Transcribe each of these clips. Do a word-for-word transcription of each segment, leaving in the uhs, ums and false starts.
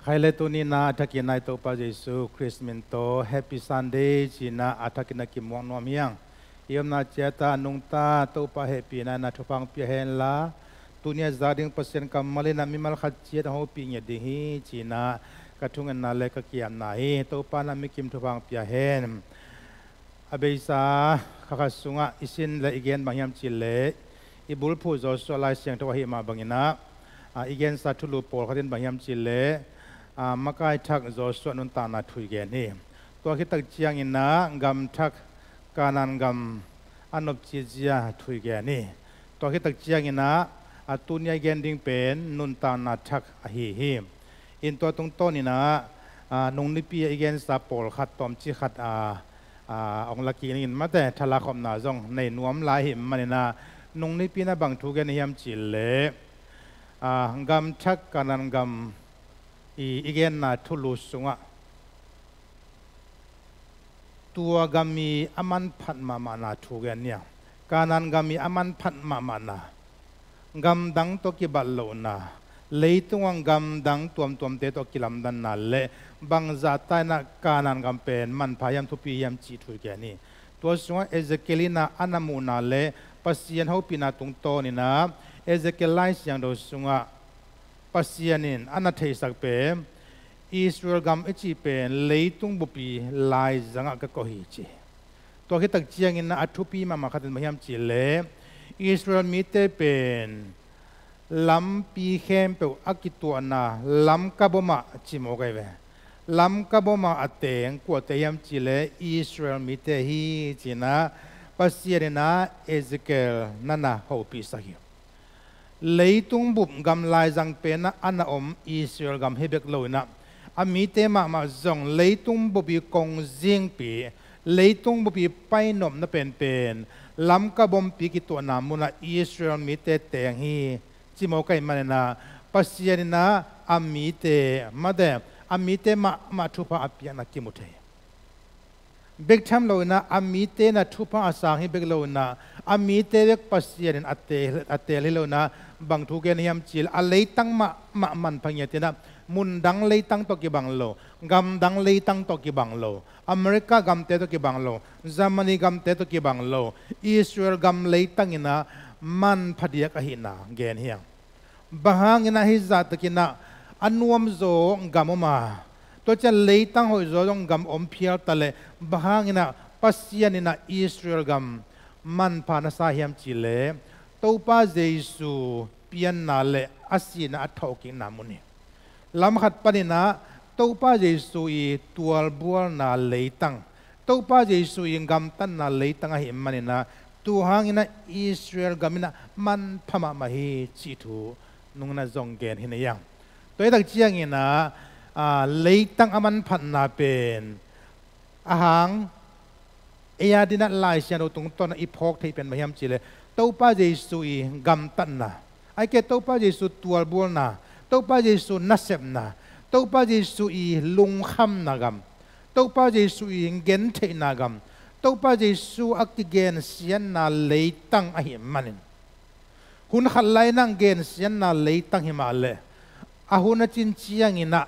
Khai le tuni-in ah a thakin ah i Topa Jesu Khrist min tawh Happy Sunday ci-in ah a thakin ah kimuak nuam hi hang. I omna ciat ah nungta Topa hehpihna in ah thupha pia hen la, tuni a zak ding Pasian kammal in ah mimal khat ciat a hopih ngiat ding hi ci-in ah ka thungetna le ka ki-apna hi. Topa in ah mikim thupha pia hen. A beisa kha khat sungah i sin le i gen bang hiam cih leh, i bulphuh Joshua Lai Siangtho ahih mah bangin ah, a, i gensa thulu pawlkhat in bang hiam cih leh, a, makai thak Joshua nuntakna thu i gen hi. Tua khit tak ciangin ah gam thak Kanaan gam a nopci zia thu i gen hi. Tua khit tak ciangin ah, a, tuni a i gen ding pen nuntakna thak ahi hi. In tua tungtawnin ah, a, nungnipi a i gensa pawlkhat tawmcik khat, a, a, hong la kik ning in, mate, thalak khopna zong nei nuam lai ahih manin ah, nungnipi in ah bang thu gen hiam cih leh, a, gam thak Kanaan gam i, i genna thulu sungah tua gam i a manphat mahmahna thu gen ni a. Kanaan gam i a manphat mahmahna, gam dang tawh kibat lohna, leitung ah gam dang tuamtuamte tawh kilamdanna le bangzah ta in ah Kanaan gam pen manpha hiam, thupi hiam cih thu i gen hi. Tua sungah Ezekiel in ah a na muhna le Pasian hopihna tungtawnin ah, Ezekiel Lai Siangtho sungah Pasian in a na theisak pen, Israel gam i cih pen leitung bup i laizangah ka koih hi ci. Tua khit tak ciangin ah a thupi mahmah khat in bang hiam cih leh, Israel mite pen lampi khempeuh a kituahna Lamka bom ah, ci mawk ahi ve. Lamka bom ah a teng kuate hiam cih leh Israel mite hi ci-in ah Pasian in ah Ezekiel na na hopihsak hi. Leitung bup gam laizang pen ah a na om Israel gam hi bek lo-in ah, a mite mahmah zong leitung bup i kongzingpi, leitung bup i painopna penpen Lamka bompi kituahna munah Israel mite teng hi, ci mawk ahih manin ah Pasian in ah a mite, mate, a mite mahmah thupha a piakna kimu thei. Bek tham lo-in ah a mite in ah thupha a sang hi bek lo-in ah, a mite bek Pasian in a teel, a teel hi lo-in ah bang thu gen hiam cih leh, a leitang mahmah manpha ngiat in ah, mun dang leitang tawh kibang lo, gam dang leitang tawh kibang lo, America gamte tawh kibang lo, Germany gamte tawh kibang lo, Israel gam leitang in ah manpha diak ahihna gen hi hang. Bang hangin ah hih zahtakin ah a nuamzaw gam om a, tua ciang leitang hoihzaw zong gam om phial ta leh, bang hangin ah Pasian in ah Israel gam manpha na sa hiam cih leh, Topa Jesu pianna le a sihna a thawhkikna mun hi. Lam khat panin ah Topa Jesu i tualbualna leitang, Topa Jesu i gamtatna leitang ahih manin ah, tua hangin ah Israel gam in ah manpha mahmah hi cih thu nung in ah zong gen hi na hi hang. Tua hi tak ciangin ah, a, leitang a manphatna pen a hang, ei a dingin ah Lai Siangtho tungtawn ah i phawk theih pen bang hiam cih leh, Topa Jesu i gamtatna, ahih kei leh Topa Jesu tualbualna, Topa Jesu nasepna, Topa Jesu i lungkhamna gam, Topa Jesu i gentheihna gam, Topa Jesu a kigensiatna leitang ahih manin, hun khat lai-in ah gensiatna leitang hi mah leh, a hun a cin ciangin ah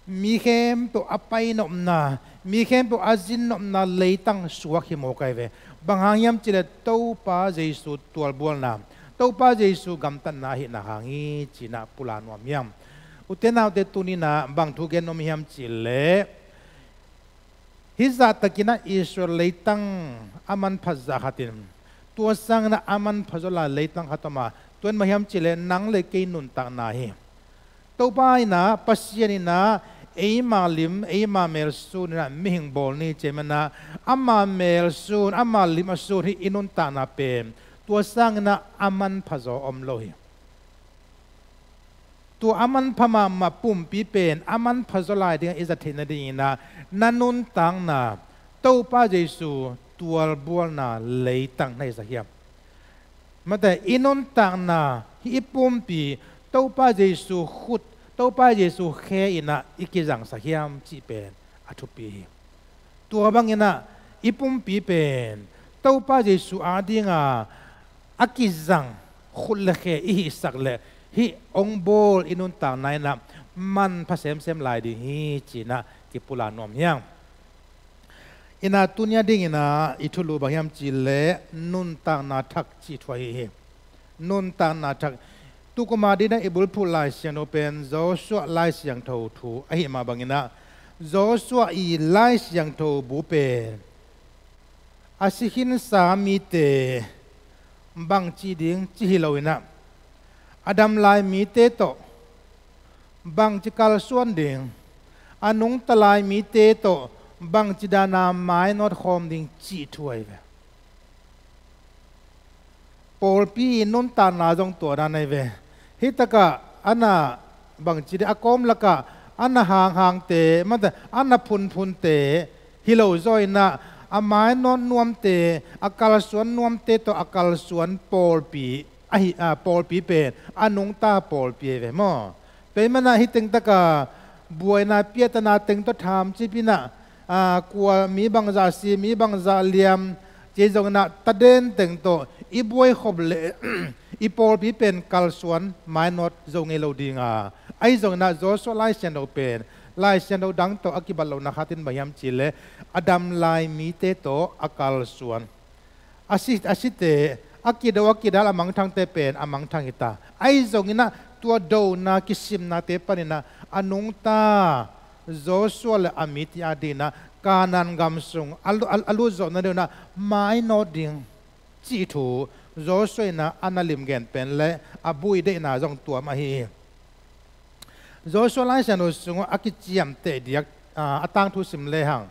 mi khempeuh a painopna, mi khempeuh a zinnopna leitang suak hi mawk ahi ve. Bang hang hiam cih leh Topa Jesu tualbualna, Topa Jesu gamtatna ahihna hang hi ci-in ah pulak nuam hi hang. Ute naute, tuni-in ah bang thu gen nuam hiam cih leh, hih zahtakin ah Israel leitang a manphat zah khat in, tua sangin ah a manpha zaw lai leitang khat om a, tua in bang hiam cih leh nang le kei nuntakna hi. Topa in ah, Pasian in ah, eima lim, eima mel sun in ah mihing bawl ni ci ahih manin ah, ama mel sun, ama lim a sun hih i nuntakna pen, tua sangin ah a manpha zaw om lo hi. Tua a manpha mahmah pumpi pen a manpha zaw lai dingah i zat theih nadingin ah, na nuntakna Topa Jesu tualbualna leitang na hisak hiam? Mate, i nuntakna, hih i pumpi Topa Jesu khut, Topa Jesu khe in ah i kizangsak hiam cih pen a thupi hi. Tua bangin ah i pumpi pen Topa Jesu a dinga a kizang khut le khe i hihsak leh, hih hong bawl i nuntakna in ah manpha semsem lai ding hi, ci-in ah kipulak nuam hi hang. Inah tuni a dingin ah i thulu bang hiam cih leh nuntakna thak cih thu ahi hi. Nuntakna thak. Tukum a dingin ah i bulphuh Lai Siangtho pen Joshua Lai Siangtho thu ahih mah bangin ah, Joshua i Lai Siangtho bu pen a si khinsa mite bangci ding cih hi loin ah, a dam lai mite tawh bangci kalsuan ding, a nungta lai mite tawh bangci dan a mainawt khawm ding cih thu ahi ve. Pawlpi i nuntakna zong tua dan ahi ve. Hih takah a na bangci ding, a kawm lakah a na hanghangte, mate, a na phunphunte hi lo zaw-in ah, a mainawt nuamte, a kalsuan nuamte tawh a kalsuan pawlpi ahi, a, pawlpi pen a nungta pawlpi ahi ve maw. Tua ahih manin ah hih teng takah buaina piahtana teng tawh thamcip in ah, a, kua mi bangzah si, mi bangzah liam, ci zongin ah taden teng tawh i buai khop leh i pawlpi pen kalsuan mainawt zo ngei lo ding a. Ahi zongin ah Joshua Lai Siangtho pen Lai Siangtho dang tawh a kibat lohna khat in bang hiam cih leh, a dam lai mite tawh a kalsuan, a si, a site, a kido, a kidal, a mangthangte pen a mangthang hi ta. Ahi zongin ah tua dona kisimnate panin ah a nungta Joshua le a mite a dingin ah Kanaan gam sung a lu-, a, a lut zawh nadingin ah mainawt ding cih thu Joshua in ah a na limgen pen le a buai deihna zong tua mah ahi hi. Joshua Lai Siangtho sungah a kiciamteh diak, a, a tangthu sim lehang,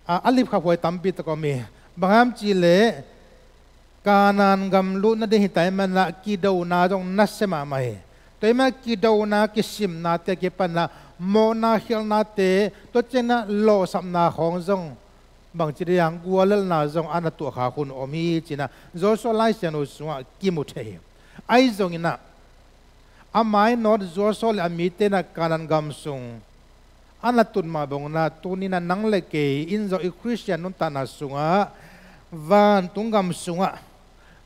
a, a lipkhaphuai tampi tak om hi. Bang hang hiam cih leh Kanaan gam lut nading hi ta ahih manin ah kidona zong nasia mahmah hi. Tua ahih manin ah kidona kisimnate a kipanin ah mawhna khialhnate, tua ciangin ah lawhsapna khawng zong, bangci ding hiam, guallelhna zong a na tuahkhak hun om hi, ci-in ah Joshua Lai Siangtho sungah kimu thei hi. Ahi zongin ah a mainawt Joshua le a mite in ah Kanaan gam sung a na tun mah bangin ah tuni-in ah nang le kei in zong i Khristian nuntakna sungah vantung gam sungah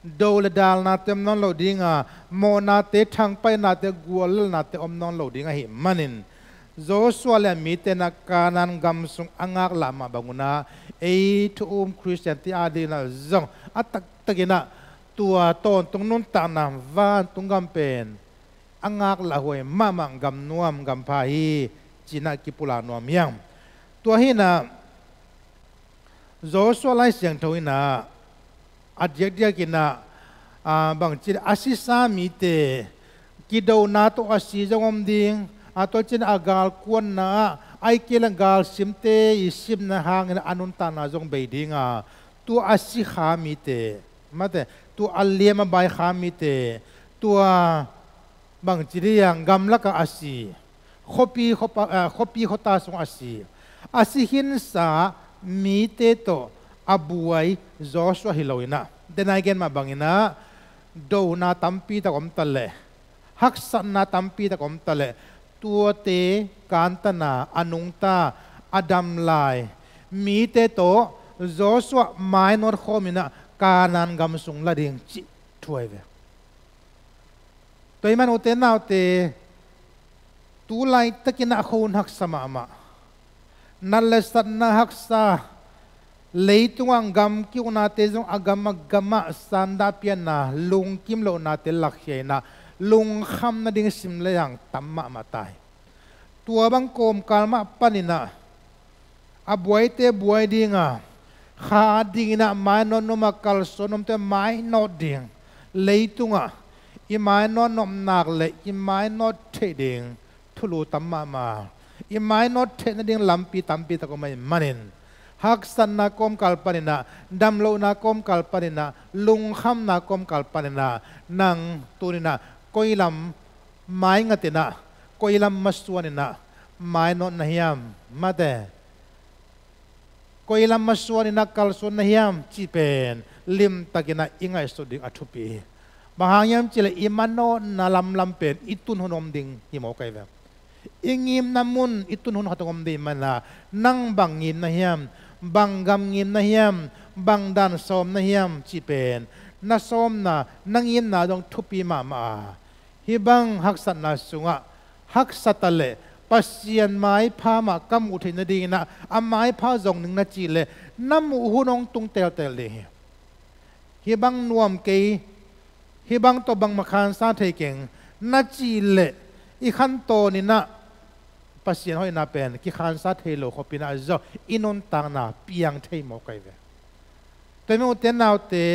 do le dalnate om nawn lo ding a, mawhnate, thangpaihnate, guallelhnate om nawn lo ding ahih manin, Joshua le a mite in ah Kanaan gam sung a ngaklah mah bangin ah ei thu um Khristiante a dingin ah zong a taktakin ah tua tawntung nuntakna vantung gam pen a ngaklah huai mahmah gam nuam, gam pha hi, ci-in ah kipulak nuam hi hang. Tua hi-in ah Joshua Lai Siangtho in ah a diakdiakin ah, a, bangci a sisa mite, kidona tawh a si zong om ding, a, tua ciangin a galkuanna ah, ahih kei leh galsimte i simna hangin a nuntakna zong bei ding a, tua a sikha mite, mate, tua a liam a baikha mite, tua bangci ding hiam, gamlakah a si, khuapi, khuapa, a, khuapi khuata sungah a si, a si khinsa mite tawh a buai Joshua hi loin ah, den a i gen mah bangin ah dona tampi tak om ta leh, haksatna tampi tak om ta leh, tuate kantan a, a nungta, a dam lai mite tawh Joshua mainawt khawmin ah Kanaan gam sung la ding cih thu ahi ve. Tua ahih manin ute naute, tu laitakin ah khuahun haksa mahmah. Nat le satna haksa, leitungah gam ki-uknate zong a gam a gamah sandah pianna, lungkim lohnate lakkhia in ah, lungkham nading sim lehang tam mahmah ta hi. Tua bang kawmkal mah panin ah, a buaite buai ding a, kha dingin ah mainawt nuam a, kalsuan nuamte mainawt ding, leitungah i mainawt nuam nak leh i mainawt theih ding thulu tam mahmah, i mainawt theih nading lampi tampi tak om ahih manin, haksatna kawmkal panin ah, damlohna kawmkal panin ah, lungkhamna kawmkal panin ah, nang tuni-in ah koi lam maingatin ah, koi lam masuanin ah mainawt na hiam, mate, koi lam masuanin ah kalsuan na hiam cih pen limtakin ah i ngaihsut ding a thupi hi. Bang hang hiam cih leh i manawtna lamlam pen i tun hun om ding hi mawk ahi ve. I ngimna mun i tun hun khat om ding ahih manin ah, nang bang ngim na hiam, bang gam ngim na hiam, bang dan sawm na hiam cih pen na sawmna, na ngimna zong thupi mahmah a, Hih bang haksatna sungah haksa ta leh Pasian maipha mah ka muh theih nadinginah a maipha zong ning na cih leh na muh hun hong tung teltel ding hi. Hih bang nuam kei, hih bang tawh bangmah khansa thei keng na cih leh i khantawn inah Pasian hoihna pen kikhansa thei lo khop inah zong i nuntakna piang thei mawk ahi ve. Tua hi mah ute naute,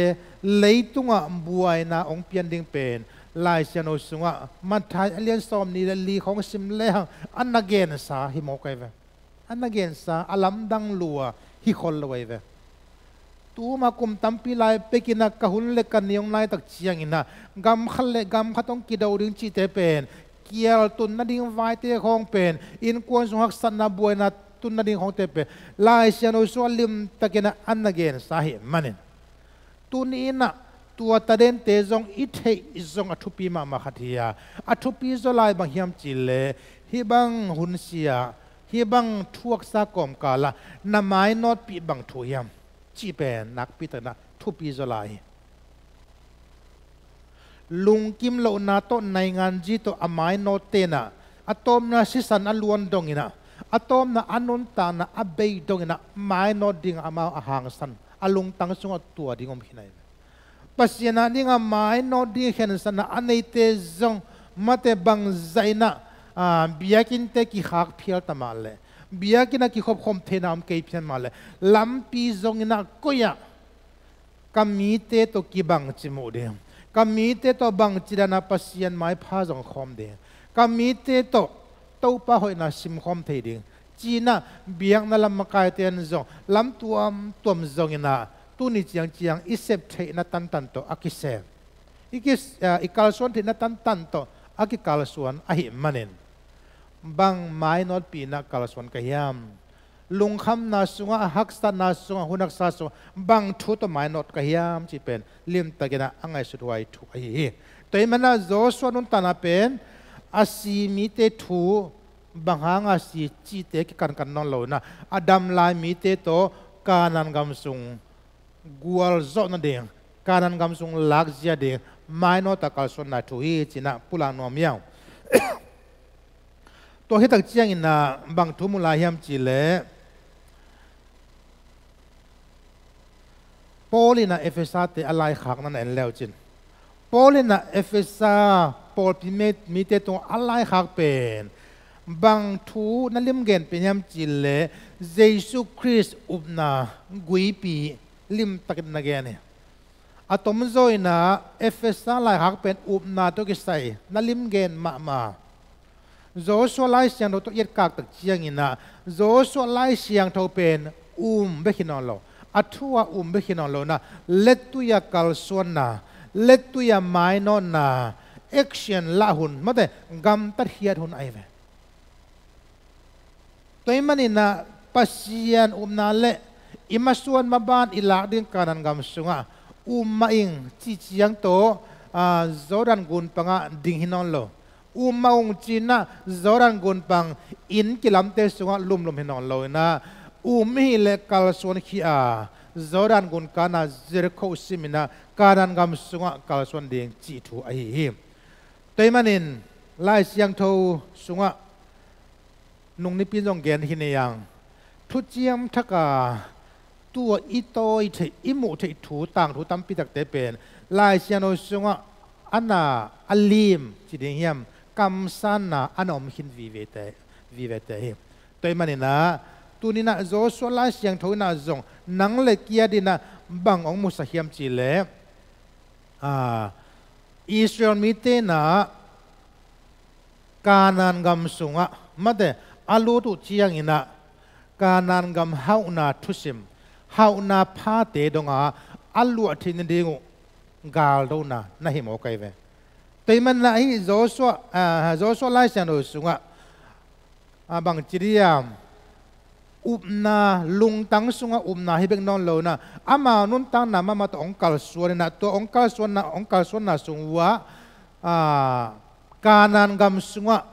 leitungah buaina hong pian ding pen Lai Siangtho sungah Matthai a lian sawmnih le li khawng sim lehang a na gensa hi mawk ahi ve. A na gensa a lamdang lua hi khol lo ahi ve. Tuma kum tampi lai pekinah ka hun le ka ni hong laitak cianginah gam khat le gam khat hong kido ding cihte pen kial tun nading vaite khawng pen innkuan sung haksatna buaina tun nading khawngte pen Lai Siangtho sungah limtakinah a na gensa ahih manin tuni inah tua tadente zong i theih zong a thupi mahmah khat hi a, a thupi zaw lai bang hiam cih leh hih bang hun sia, hih bang thuaksa kawmkalah na mainawtpih bang thu hiam cih pen nakpi takinah thupi zaw lai hi. Lungkim lohna tawh nainganzi tawh a mainawt tenah a tawpna sisan a luan donginah a tawpna a nuntakna a bei donginah mainawt dingah amau a hangsan a lungtang sungah tua ding om khin ahi ve. Pasian a dingah mainawt ding khensatna a neite zong mate bangzah inah biakinnte kikhak phial ta mah leh biakinnah kikhopkhop theihna om kei phial mah leh lampi zonginah koi-ah ka mite tawh kibangci muh ding, ka mite tawh bangci dana Pasian maipha zong khawm ding, ka mite tawh Topa hoihna simkhawm thei ding cinah biakna lam makaite in zong lam tuamtuam zonginah tuni ciangciang i sep theihna tantan tawh a kisem, i, kis, a, i kalsuan theihna tantan tawh a kikalsuan ahih manin bang mainawtpih inah kalsuan ka hiam? Lungkhamna sungah, haksatna sungah, hun haksa sungah bang thu tawh mainawt ka hiam cih pen limtakinah a ngaihsut huai thu ahi hi. Tua ahih manah Joshua nuntakna pen a si mite thu bang hanga si cihte kikankan nawn lo inah a damlai mite tawh Kanaan gam sung gualzawh nading, Kanaan gam sung lakzia ding mainawta kalsuanna thu hi cinah pulak nuam hiam? Tua hitak cianginah bang thu mu lai hiam cih leh Paul inah Efesa te a laikhakna na en leucin Paul inah Efesa pawlpi mite tungah a laikhak pen bang thu na limgen pen hiam cih leh Jesu Khrist upna guipi limtakin na gen hi. A tomzaw inah Efesa laikhak pen upna tawh kisai na limgen mahmah. Joshua Lai Siangtho tawh i etkaktak cianginah Joshua Lai Siangtho pen um bek hi nawn lo, a thu-a um bek hi nawn lo inah lettui-a kalsuanna, lettui-a mainawtna, action lah hun, mate gamtat hiat hun ahi ve. Tua ahih maninah Pasian upna le i masuan maban i lak ding Kanaan gam sungah um mah ing cih ciang tawh, a, Jordan gun pangah ding hi nawn lo. Um mah ung cinah Jordan gun pang inn kilamte sungah lumlum hi nawn lo inah um ihih leh kalsuan khia Jordan gun kana Jericho siminah Kanaan gam sungah kalsuan ding cih thu ahi hi. Tua ahih manin Lai Siangtho sungah nung nipi in zong gen hi ni ang. Thuciam thaka tua i tawi theih, i muh theih thu, tangthu tampi takte pen Lai Siangtho sungah a na a lim ci ding hiam, kamsanna a na om khin vivete, vivete hi. Tua ahih maninah tuninah Joshua Lai Siangtho inah zong nang le kiat inah bang hong musak hiam cih leh, a, Israel mite inah Kanaan gam sungah mate a lut uh cianginah Kanaan gam hauhna thusim, hauhna phate donga a luah theih nading uh galdona na hi mawk ahi ve. Tua ahih maninah hih Joshua, a, Joshua Lai Siangtho sungah, a, bangci diam, upna, lungtang sungah upna hi bek nawn lo inah amau nuntakna mahmah tawh hong kalsuan inah tua hong kalsuanna, hong kalsuanna sung uhah, a, Kanaan gam sungah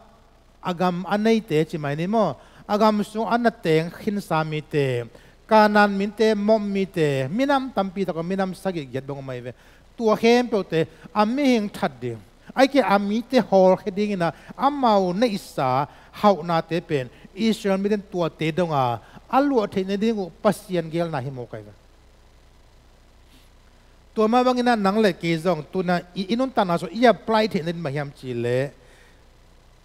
a gam a neite ci mai ni maw, a gam sungah a na teng khinsa mite, Kanaan mite, Moab mite, minam tampi tak a minam sagih giat bang om ahi ve. Tua khempeuhte a mihing that ding, Ahih kei a mite hawlkhia dingin ah amau neihsa hauhnate pen Israel mite in tuate donga a luah theih nading uh Pasian geelna hi mawk ahi ve. Tua mah bangin ah nang le kei zong tu-in ah i, i nuntakna sung i apply theih nading bang hiam cih leh,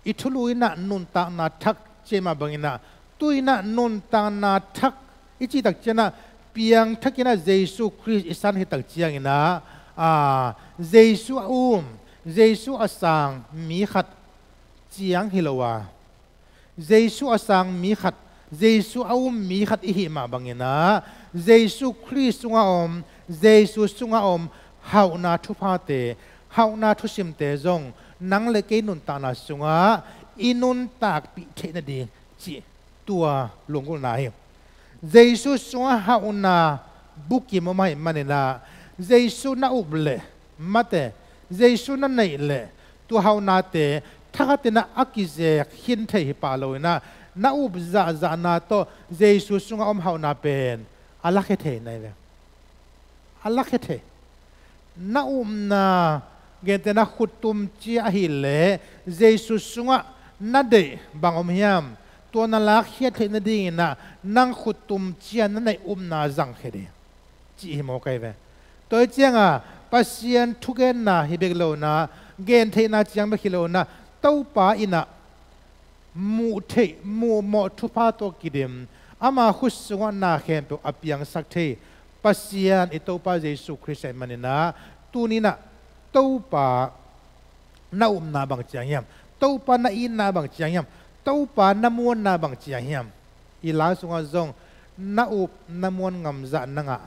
i thulu in ah nuntakna thak cih mah bangin ah, tu-in ah nuntakna thak i cih tak ciangin ah, piangthak in ah Jesu Khrist i san khit tak ciangin ah, a, Jesu a um, Jesu a sang mi khat ciang hi lo a, Jesu a sang mi khat, Jesu a um mi khat i hih mah bangin ah, Jesu Khrist sungah om, Jesu sungah om hauhna thuphate, hauhna thusimte zong nang le kei nuntakna sungah i nuntakpih theih nading cih tua lunggulhna hi. Jesu sungah hauhna bukim om ahih manin ah, Jesu na up leh, mate, Jesu na neih leh, tua hauhnate thakhatin ah a kizek khin thei hi pah loin ah, na up zahzahna tawh Jesu sungah om hauhna pen a lakhia thei na hi ve. A lakhia thei. Na upna, gentehna khuttum cia ahih leh Jesu sungah na deih bang om hiam? Tua na lakkhiat theih nadingin ah nang khuttum cia na neih upna zangkhia ding cih hi mawk ahi ve. Tua hi ciangin Pasian thugenna hi bek lo-in ah, gentheihna ciang bek hi lo-in ah, Topa in ah muh theih, muh mawh thupha tawh kidim, ama khut sungah na khempeuh a piangsak thei Pasian i Topa Jesu Khrist ahih manin ah, tuni-in ah Topa na upna bang ciang hiam? Topa na itna bang ciang hiam? Topa na muanna bang ciang hiam? I lai sungah zong na up na muan ngamzah na ngah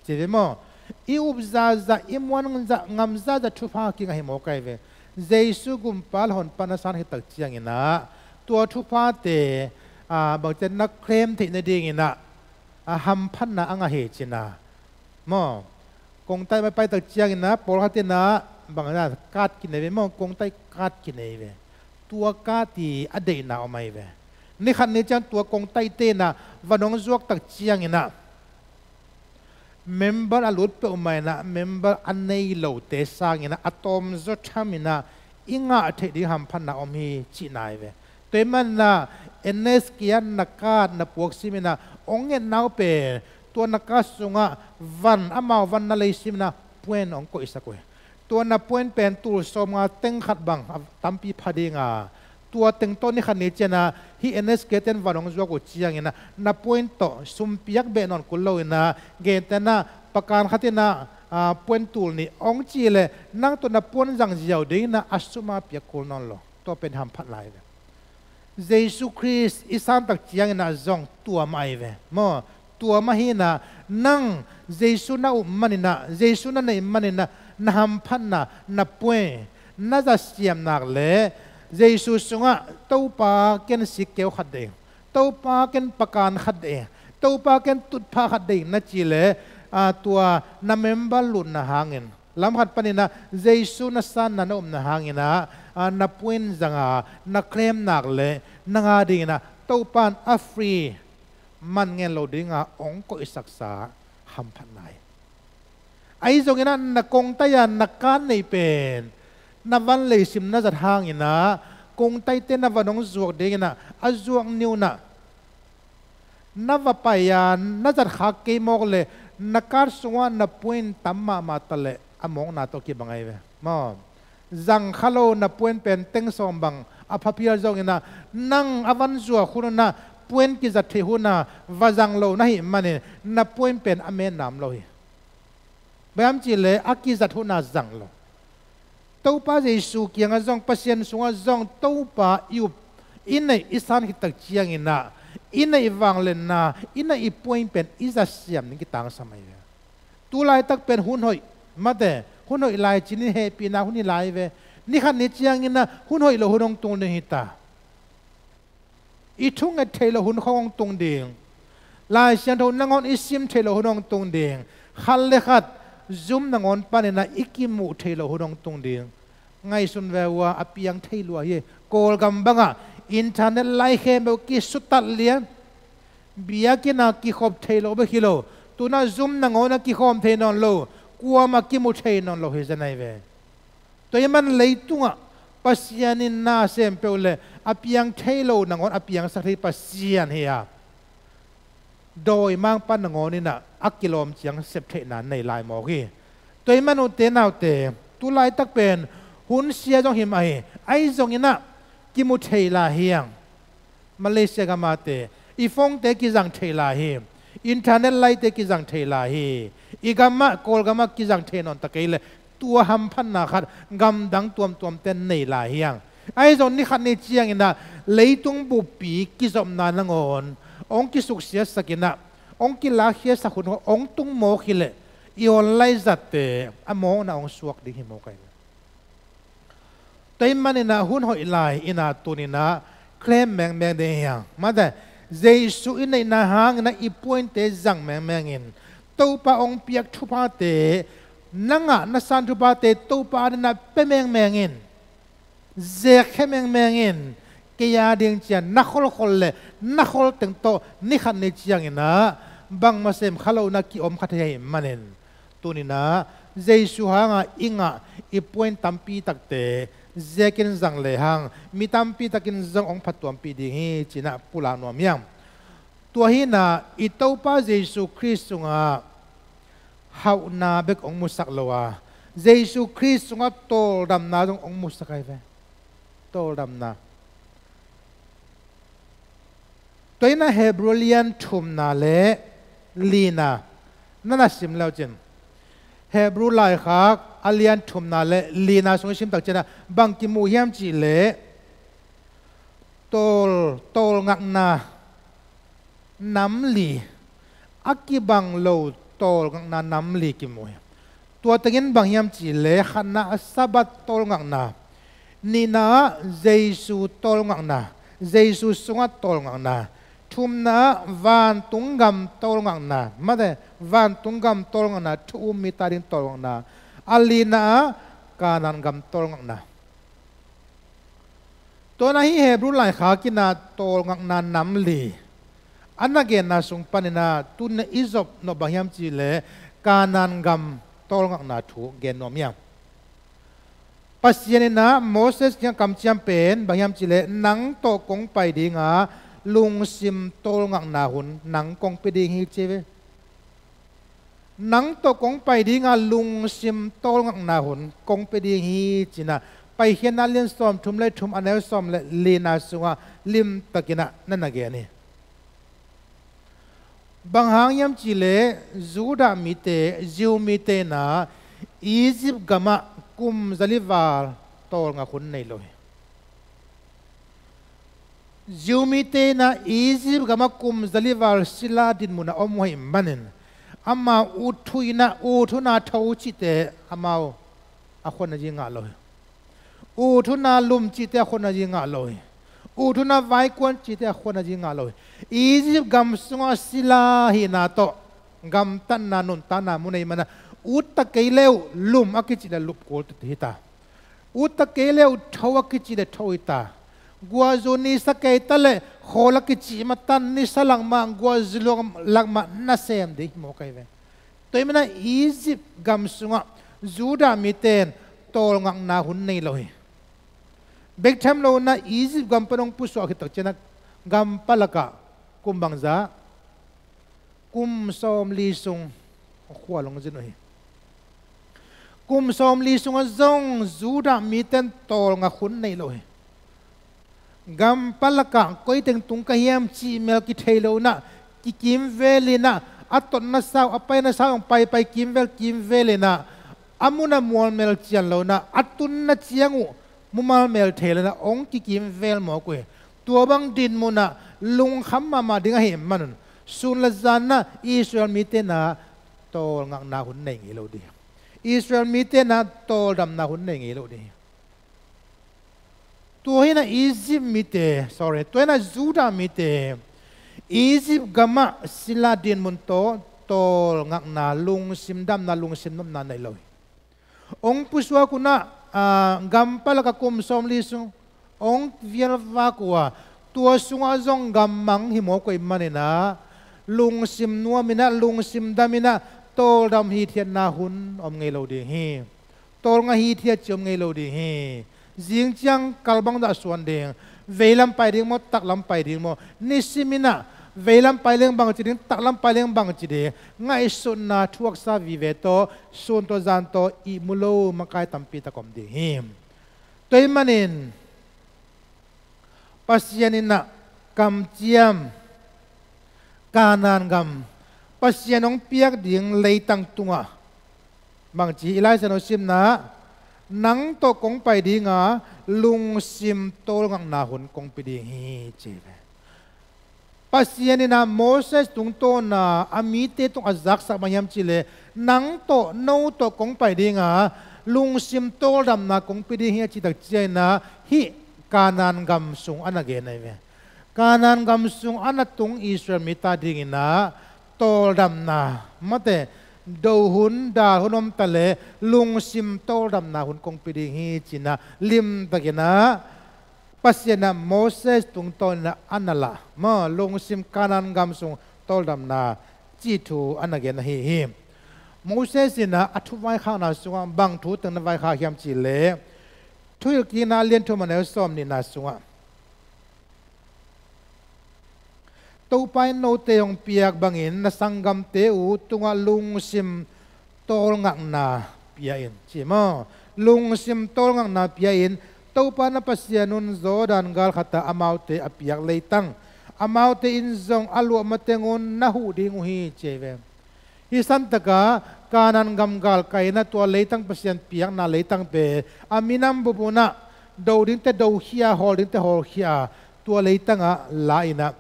ci ve maw? I up zahzah, i muan ngam zah, ngam zahzah thupha kingah hi mawk ahi ve. Jesu gumpa le honpa na san khit tak ciangin ah, tua thuphate, a, bangci na claim theih nadingin ah, a, hamphatna a ngah hi ci-in ah maw? Kongtaih mah pai tak ciangin ah, pawlkhat in ah bang na card kinei ve maw? Kongtaih card kinei ve. Tua card i a deihna om ahi ve. Ni khat ni ciang tua kongtaihte in ah van hong zuak tak ciangin ah, member a lut peuhmah in ah, member a nei lote sangin ah a tawmzaw thamin ah i ngah theih ding hamphatna om hi cihna hi ve. Tua ahih manin ah N S K ah na card na puak simin ah hong ngetna uh pen, tua na card sungah van, amau van na lei simin ah point hong koihsak uh hi. Tua na point pen tul sawmnga teng khat bang a tampi pha ding a, tua teng tawh ni khat ni ciangin ah hih N S K ten van hong zuak uh ciangin ah na point tawh sum piak beh nawn kul loin ah, gentehna pakan khat in ah, a, point tul nih hong cih leh nang tawh na point zang ziau dingin ah a sum a piak kul nawn lo. Tua pen hamphatna hi ve. Jesu Khrist i san tak ciangin ah zong tua mah ahi ve maw? Tua mah hi-in ah, nang Jesu na up manin ah, Jesu na neih manin ah, na hamphatna, na point na zat siam nak leh, Jesu sungah, Topa, ken sikkeu khat deih ing, Topa, ken pakan khat deih ing, Topa, ken tutphah khat deih ing na cih leh, a, tua na member lutna hangin, lam khat panin ah Jesu na sanna na upna hangin ah, a, na point zang a, na claim nak leh, nang a dingin ah Topa in a free, man ngen lo ding a hong koihsaksa hamphatna hi. Ahi zongin ah na kongtaih a na card neih pen, na van leisim na zat hangin ah, kongtaihte na van hong zuak dingin ah a zuak ni un ah, na va pai a na zat khak kei mawk leh, na card sungah na point tam mahmah ta leh a mawkna tawh kibang ahi ve maw? Zang kha lo na point pen teng sawm bang a pha phial zongin ah, nang a van zuak hun un ah, point kizat theih hun ah va zang lo na hih manin na point pen a mennam lo hi. Bang hiam cih leh a kizat hun ah zang lo. Topa Jesu kiangah zong, Pasian sungah zong, Topa i up, i neih, i san khit tak ciangin ah, i neih vangliatna, i neih i point pen i zat siam ding kitangsam ahi ve. Tu laitak pen hun hoih, mate, hun hoih lai ci-in hehpihna hun hi lai ve. Ni khat ni ciangin ah hun hoih lo hun hong tung ding hi ta. I thunget theih loh hun khawng hong tung ding. Lai Siangtho nangawn i sim theih loh hun hong tung ding. Khat le khat zum nangawn panin ah i kimuh theih loh hun hong tung ding. Ngaihsun ve ua, a piang thei lua hi. Kawlgam bangah internet lai khempeuh kisutat lian. Biakinn ah kikhop thei loh bek hi lo. Tu-in ah zum nangawn ah kikhawm thei nawn lo. Kuamah kimu thei nawn lo hi zen ahi ve. Tua ahih man leitungah Pasian in na sem peuh le a piang thei lo nangawn a piangsak thei Pasian hi a, dawimangpa nangawn inah a kilawm ciang sep theihna nei lai mawk hi. Tua ahih man ute naute, tu laitak pen hun sia zong hi mah hi. Ahi zonginah kimu thei lai hi hang. Malaysia gamate i phone-te kizang thei lai hi. Internet line-te kizang thei lai hi. I gamah, Kawlgamah kizang thei nawn ta kei le, tua hamphatna khat gamdang tuamtuamte nei lai hi hang. Ahi zong ni khat ni cianginah leitung buppi kizopna nangawn hong kisuksiatsak inah, hong kilakkhiatsak hun hong tung mawk hileh, i online zatte a mawkna hong suak ding hi mawk ahi. Tua ahih maninah hun hoih lai inah tuninah claim mengmeng ding hi hang. Mate, Jesu i neihna hanginah i puinte zang mengmengin, Topa hong piak thuphate, na ngah na san thuphate Topa adinah pia mengmengin, zekkhia mengmengin, kei a ding ciang na kholkhol le na kholteng tawh ni khat ni cianginah bangmah sem kha lo na kiom kha thei ahih manin, tuninah Jesu hanga i ngah i puan tampi takte zekin zang lehang mi tampi takin zong hong phattuampih ding hi cinah pulak nuam hi hang. Tua hinah i Topa Jesu Khrist sungah hauhna bek hong musak lo a, Jesu Khrist sungah tawldamna zong hong musak ahi ve. Tawldamna. Tua hinah Hebrew lian thumna le lina na na sim leucin, Hebrew laikhak a lian thumna le lina sung i simtak cianah bang kimu hiam cihleh, tawl, tawlngakna nam li, a kibang lo tawlngakna nam li kimu hi. Tua tengin bang hiam cihleh, khatna a Sabbath tawlngakna, nihna ah Jesu tawlngakna, Jesu sungah tawlngakna, thumna ah vantung gam tawlngakna, mate, vantung gam tawlngakna, thu um mite ading tawlngakna, a lina ah Kanaan gam tawlngakna. Tua hinah hih Hebrew laikhak inah tawlngakna nam li a na genna sung paninah tuninah i zop nop bang hiam cihleh, Kanaan gam tawlngakna thu gen nuam hi hang. Pasian inah Moses kiang kamciam pen bang hiam cihleh, nang tawh kong pai dinga lungsim tawlngakna hun nang kong pia ding hi ci hi ve. Nang tawh kong pai dinga lungsim tawlngakna hun kong pia ding hi cinah Paikhiatna lian sawmthum le thum a neu sawm le lina sungah limtakinah na na gen hi. Bang hang hiam cihleh, Judah mite, Jew mite inah Egypt gamah kum zali val tawlngak hun nei lo hi. Jew mite inah Egypt gamah kum zali val sila dinmunah om uh ahih manin, amau ut thu inah ut huna tho cihte amau a khuanazi ngah lo hi. Ut huna lum cihte a khuanazi ngah lo hi. Ut huna vaikuan cihte a khuanazi ngah lo hi. Egypt gam sungah sila hihna tawh gamtatna nuntakna mu ahih manah, ut ta kei le uh lum a kicih le lupkul tawh hi ta. Ut ta kei le uh tho a kicih le tho hi ta. Guahzu nisa kei ta le khawl a kicih matan nisa lakmah, guahzu lakmah nasem ding hi mawk ahi ve. Tua ahih manah Egypt gam sungah Judah mite in tawlngakna hun nei lo hi. Bek tham lo inah Egypt gam pan hong pusuah khit tak cianah gam palakah kum bangzah, kum sawmli sung khual hong zin uh hi. Kum sawmli sungah zong Judah mite in tawlngak hun nei lo hi. Gam palakah koi teng tung ka hiam cih mel kithei lo inah, kikimvel inah, a totna sau, a paina sau hong paipai kimvel kimvel inah, a munah mualmel cian lo inah, a tunna ciang uh mumal mel thei lo inah hong kikimvel mawk uh hi. Tua bang dinmunah lungkham mahmah ding ahih manun, sun le zan inah Israel mite inah tawlngakna hun nei ngei lo ding hi. Israel mite inah tawldamna hun nei ngei lo ding hi. Tua hinah Egypt mite, sorry, tua hinah Judah mite Egypt gamah sila dinmun tawh tawlngakna, lungsim damna, lungsim nopna nei lo hi. Hong pusuak unah, ah, gam palakah kum sawmli sung hong vialvak uh a, tua sungah zong gammang hi mawk uh ahih maninah, lungsim nuam inah, lungsim dam inah, tawldam hithiatna hun om ngei lo ding hi. tawlnga hi thia ciom ngei lo ding hi. Zing ciang kal bangzah suan ding, veilam pai ding maw, taklam pai ding maw, nisim in ah veilam pai leng bangci ding, taklam pai leng bangci ding, ngaihsutna thuaksa vive tawh, sun tawh zan tawh ihmu lo makai tampi tak om ding hi. Tua ahih manin Pasian in ah kamciam, Kanaan gam, Pasian hong piak ding leitang tungah, bangci i Lai Siangtho simna, nang tawh kong pai dinga lungsim tawlngakna hun kong pia ding hi, ci ve. Pasian in ah Moses tungtawna a mite tung a zaksak bang hiam cihleh, nang tawh, no tawh kong pai dinga lungsim tawldamna kong pia ding hi, a cih tak ciangin ah hih Kanaan gam sung a na gen ahi ve. Kanaan gam sung a na tung Israel mite adingin ah tawldamna, mate, do hun, dal hun om ta leh lungsim tawldamna hun kong pia ding hi, ci-in ah limtakin ah Pasian in ah Moses tungtawnin ah a na lah, maw, lungsim Kanaan gam sung tawldamna cih thu a na gen ahi hi. Moses in ah a thu vaikhakna sungah bang thu teng na vaikhak hiam cihleh, Thuhilhkikna a lian thum a neu sawm nihna sungah, Topa in note hong piak bangin na sanggamte uh tungah lungsim tawlngakna pia in, ci maw? Lungsim tawlngakna pia in, Topa na Pasian un Jordan gal khatah amaute a piak leitang, amaute in zong a luah matengun na huh ding uh hi, ci ahi ve. Hih santakah Kanaan gam galkai in ah tua leitang, Pasian piakna leitang pen a minam bup un ah do dingte do khia, hawl dingte hawl khia, tua leitangah la in ah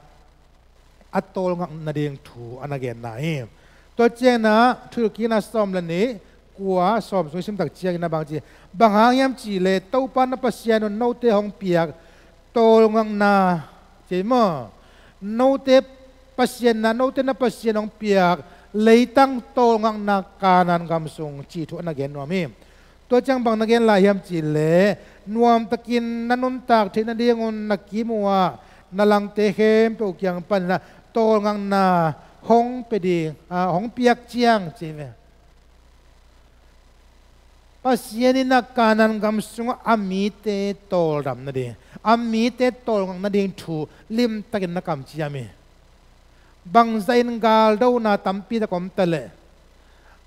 a tawlngak nading thu a na genna hi. Tua ciangin ah Thuhilhkikna sawm le nih, kua, sawm sung i sim tak ciangin ah bang ci, bang hang hiam cihleh, Topa na Pasian un note hong piak tawlngakna, ci maw? Note Pasian na, note na Pasian hong piak leitang tawlngakna Kanaan gam sung cih thu a na gen nuam hi. Tua ciang bang na gen lai hiam cihleh, nuamtakin na nuntak theih nadingun na kim uhah na langte khempeuh kiang panin ah tawlngakna hong pia ding, ah, hong piak ciang, ci ve. Pasian in ah Kanaan gam sungah a mite tawldam nading, a mite tawlngak nading thu limtakin na kamciam hi. Bangzahin galdona tampi tak om ta leh,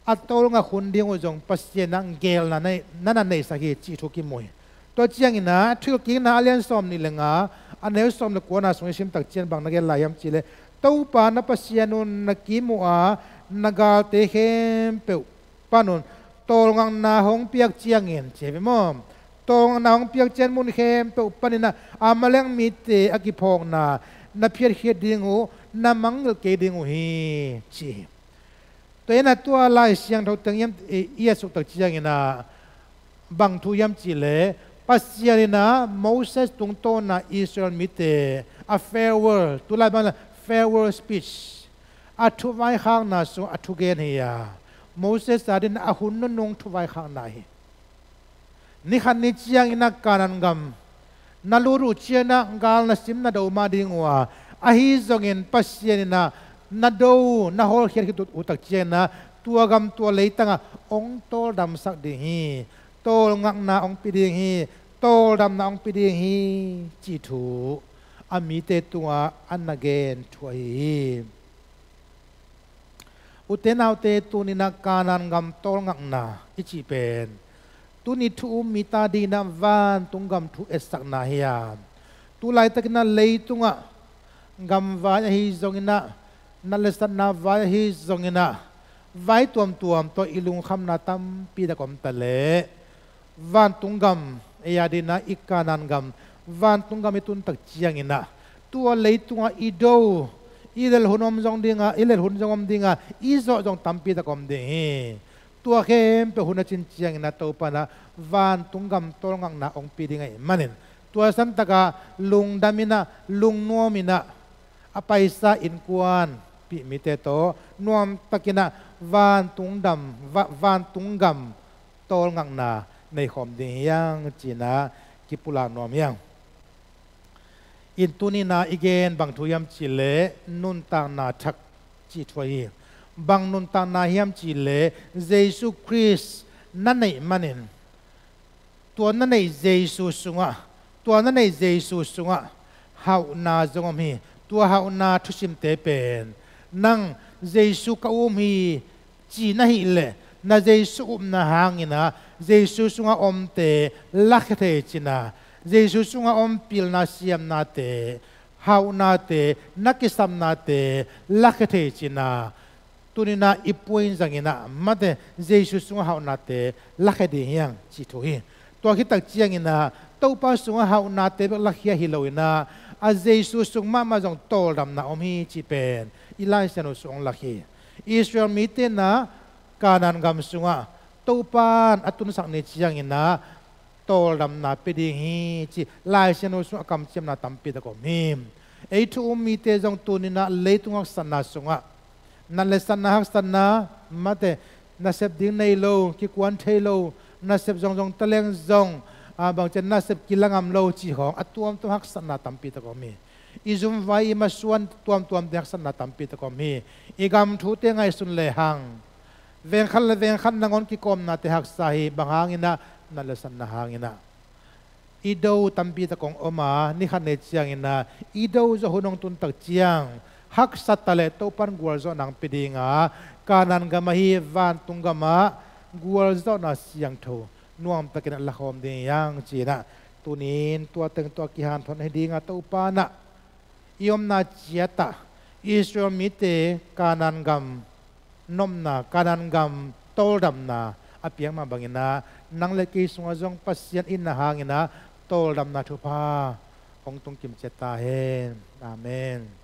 a tawlngak hun ding uh zong Pasian in ah geelna na, na na neihsak hi, cih thu kimu hi. Tua ciangin ah Thuhilhkikna a lian sawm nih le nga, a neu sawm le kuana sung i sim tak ciang bang na gen lai hiam cihleh, Topa na Pasian un na kim uhah na galte khempeuh panun tawlngakna hong piak ciangin, ci ve maw? Tawlngakna hong piak ciang mun khempeuh panin ah Amalek mite a kiphawkna na phiatkhiat ding uh, na mangngilh kei ding uh hi, ci hi. Tua in ah tua Lai Siangtho teng hiam i, i et suk tak ciangin ah bang thu hiam cihleh, Pasian in ah Moses tungtawna Israel mite a farewell, tulai bang la farewell speech, a thu vaikhakna sung a thugen hi a, Moses adingin a hun nunung thu vaikhakna hi. Ni khat ni ciangin ah Kanaan gam na lut uh ciangin ah gal na sim na do mah ding uh a, ahi zongin Pasian in ah na do, na hawlkhiat khit uh tak ciangin ah tua gam, tua leitangah hong tawldamsak ding hi, tawlngakna hong pia ding hi, tawldamna hong pia ding hi, cih thu a mite tungah a na gen thu ahi hi. Ute naute, tuni-in ah Kanaan gam tawlngakna i cih pen, tuni thu um mite adingin ah vantung gam thu etsakna hi a, tu laitakin ah leitungah gamvai ahi zongin ah, nat le satna vai ahi zongin ah, vai tuamtuam tawh i lungkhamna tampi tak om ta leh, vantung gam, ei adingin ah i Kanaan gam, vantung gam i tun tak ciangin ah, tua leitungah i do, i lelh hun om zong ding a, i lelh hun zong om ding a, i zawh zong tampi tak om ding hi. Tua khempeuh hun a cin ciangin ah Topa in ah vantung gam tawlngakna hong pia ding ahih manin, tua santakah lungdam in ah, lungnuam in ah, a paisa innkuanpih mite tawh nuamtakin ah vantung dam, va-, vantung gam tawlngakna nei khawm ding hi hang, ci-in ah kipulak nuam hi hang. In tuni-in ah i gen bang thu hiam cihleh, nuntakna thak cih thu ahi hi. Bang nuntakna hiam cihleh, Jesu Khrist na neih manin, Tua na neih Jesu sungah, tua na neih Jesu sungah hauhna zong om hi. Tua hauhna thusimte pen nang Jesu ka um hi ci na hih leh, na Jesu upna hangin ah Jesu sungah omte lakhia thei cin ah, Jesu sungah om pilna siamnate, hauhnate, na kisapnate lakhia thei cin ah, tuni-in ah i point zangin ah mate Jesu sungah hauhnate lakhia ding hi hang cih thu hi. Tua khit tak ciangin ah Topa sungah hauhnate bek lakhia hi loin ah, a Jesu sung mahmah zong tawldamna om hi cih pen i Lai Siangtho sung hong lak hi. Israel mite in ah Kanaan gam sungah Topa in a tunsak ni ciangin ah tawldamna pia ding hi ci Lai Siangtho sungah kamciamna tampi tak om hi. Ei thu um mite zong tuni-in ah leitung haksatna sungah, nat le satna haksatna, mate, nasep ding nei lo, kikuan thei lo, nasep zongzong taleng zong, ah, bangci nasep kila ngam lo cih khawng a tuamtuam haksatna tampi tak om hi. I zumvai i masuan tuamtuamte haksatna tampi tak om hi. I gam thute ngaihsun lehang veng khat le veng khat nangawn kikawmnate haksa hi. Bang hangin ah? Nat le satna hangin ah. I do tampi tak hong om a, ni khat ni ciangin ah i do zawh hun hong tun tak ciang, haksa ta leh Topa in gualzawhna hong pia ding a, Kanaan gam ahi vantung gamah gualzawhna siangtho nuamtakin a lakhawm ding hi hang ci-in ah, tuni-in tua teng tawh kihanthawn hi ding a, Topa in ah i omna ciat ah Israel mite Kanaan gam nopna, Kanaan gam tawldamna a piak mah bangin ah, nang le kei sungah zong Pasian itna hangin ah tawldamna thupha hong tung kim ciat ta hen. Amen.